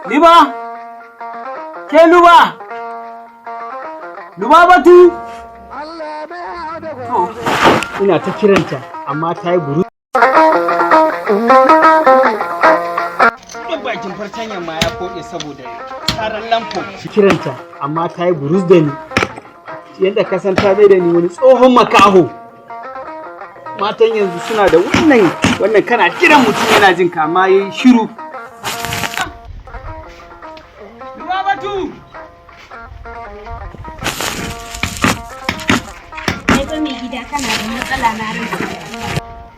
Liba! Ke Luba! Lubabatu! To, ina ta kiranta amma ta yi buru. Duk bakin fartanyan ma ya koɗe saboda tsaron lamfo. Kiranta amma ta yi burus da ni. Yadda ka san ta zai da ni wani tsohon makaho. Matan yanzu suna da wannan kana kiran mutum yana jin ka amma yayi shiru. Lubabatu! Kai fa mai gida kana da matsala na rantsa.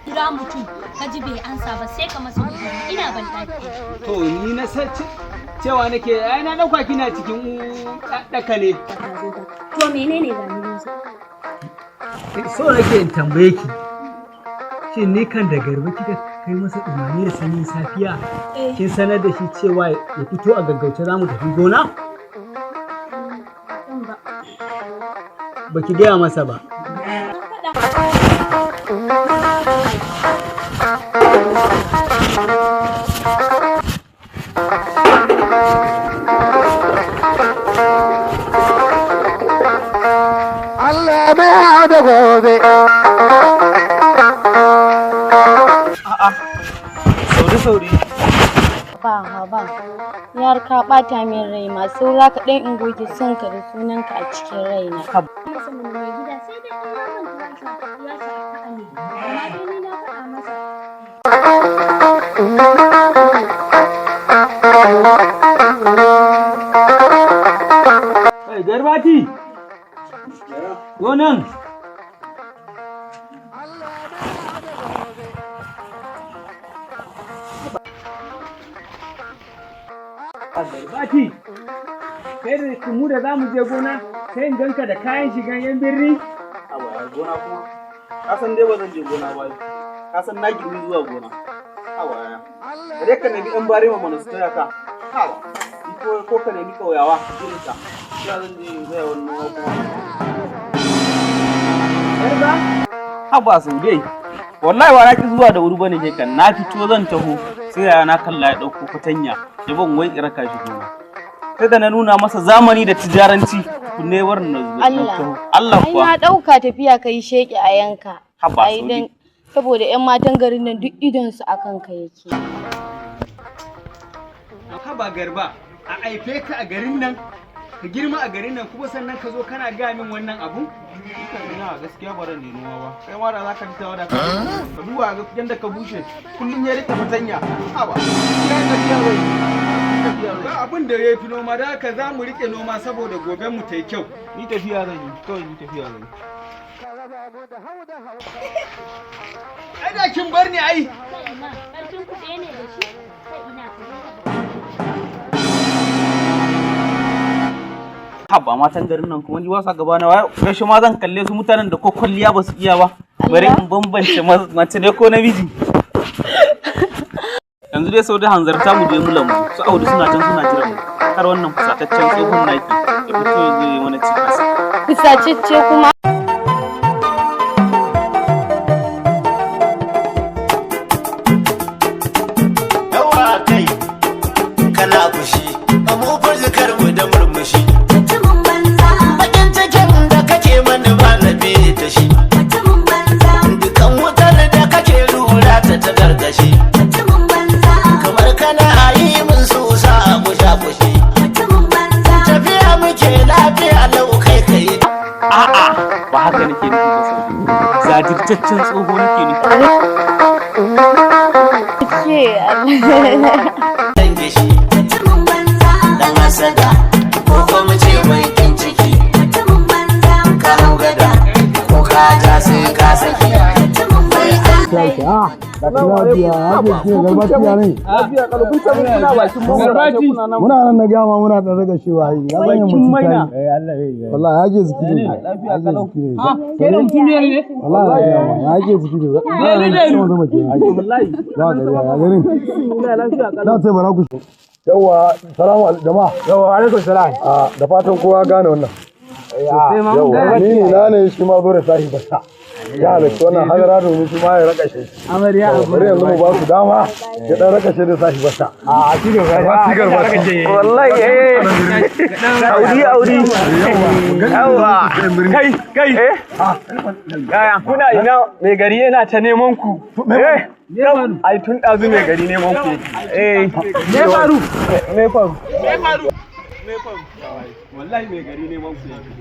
Kira mutum ka ji bai ansa ba sai ka masa uzuri ina ban daki. To ni na san cewa nake ai na dauka kina cikin daka ne. To menene ga ni yanzu? So nake in tambaye ki. Shin ni kan da Garba kika kai masa dumame da sanyin safiya? Kin sanar da shi cewa ya fito a gaggauce za mu tafi gona? Baki gaya masa ba. Allah mai hada gobe. A'a, sauri sauri. Ba ba, ni har ka ɓata min rai ma saura kaɗan in goge son ka da sunanka a cikin raina. Masa mana mai gida sai dai in ya manta ya shafa ne. Amma dai ni na faɗa masa. Kai Garbati! Zo nan! Garbati! Kai da mu da za mu je gona sai in ganka da kayan shigan 'yan birni? A baya gona kuma. Ka san dai ba zan je gona ba. Ka san na girmi zuwa gona. A baya. Dai ka nemi ɗan barema mana su taya ka. Hawa. Ko ka nemi ƙauyawa irin ka. Ya zan je in gaya wani noma kuma. Garba? Haba sau dai. Wallahi ba na ki zuwa da wuri bane ke kan na fito zan taho sai yaya na kalla ya ɗauko fatanya ya ban wai in raka shi gona. Sai da na nuna masa zamani da tijaranci kunne war na Allah. taho. Allah Ai kuwa. na ɗauka tafiya ka yi sheƙi a yanka. Haba Ai Saudi. dan saboda 'yan matan garin nan duk idonsu a kanka yake. Haba Garba, a aife ka a garin nan, ka girma a garin nan kuma sannan ka zo kana gaya min wannan abu? Ina gaskiya ba ran noma ba. Kai ma da za ka fita da ka duba ga yanda ka bushe kullum ya rike fatanya. Haba. Ya tafiya zai. Tafiya Ba zai. abin da ya fi noma, da haka za mu riƙe noma saboda goben mu ta yi kyau. Ni tafiya zan yi. Kawai ni tafiya zan yi. Ai da kin bar ni ai. Kai ina ƙarfin ku ɗaya ne da shi? Kai ina ka dinga Haba matan garin nan kuma ni ba sa gaba na wayo. Yaushe ma zan kalle su mutanen da ko kwalliya ba su iya ba. Bari in bambance mace ne ko namiji. Yanzu dai sau da hanzarta mu je mu lambu. Su Audu suna can suna jiran mu. Har wannan fusataccen tsohon naki ya fito ya zo ya yi mana cikas. Fusacecce kuma. Yawa kai kana fushi mu fuskar mu da murmushi. Mutumin banza, Bakin cikin da kake mani ba na ta shi. mutumin banza, Dukan wutar da kake rura ta ta gargashi. mutumin banza, Kamar kana yi min susa a gusha fushi. mutumin banza. Tafiya muke lafiya lau kai kai. A'a ba haka nake nufi ba Saudi. Zajirtaccen tsoho nake nufi. Ke Allah. Dan gishi Mutumin banza, dan hasada ko ko mu ce mai kin ciki. mutumin banza, Ka hau gada ko ka ja sai ka saki. mutumin banza. Garbati! Muna nan na gama muna ɗan raga shewa yi. Ya sanya mutum ta yi. Wallahi ya ke zikiri ne. Ya ke zikiri ne. Kai da mutumiyar ne? Wallahi ya gama ya ke zikiri ne. Sama zama ke. Wallahi. Ba gari ya garin. Na ce bara ku. Yawwa, salamu alaikum jama'a. Yawwa, alaikum salam. Da fatan kowa gane wannan. Yawwa, ni ne na ne shi ma zo da sahi basa. Ya halarci wannan hadara domin shi ma ya rakashe. Amarya. Bari yanzu mu ba su dama ya dan rakashe da sashi bata. A ci gaba. Ci gaba. Wallahi auri auri. Yawa. Kai kai. Yaya kuna ina mai gari yana ta neman ku. Eh. Ai tun ɗazu mai gari neman ku. Eh. Me faru? Me faru? Me faru? Wallahi mai gari neman ku yake.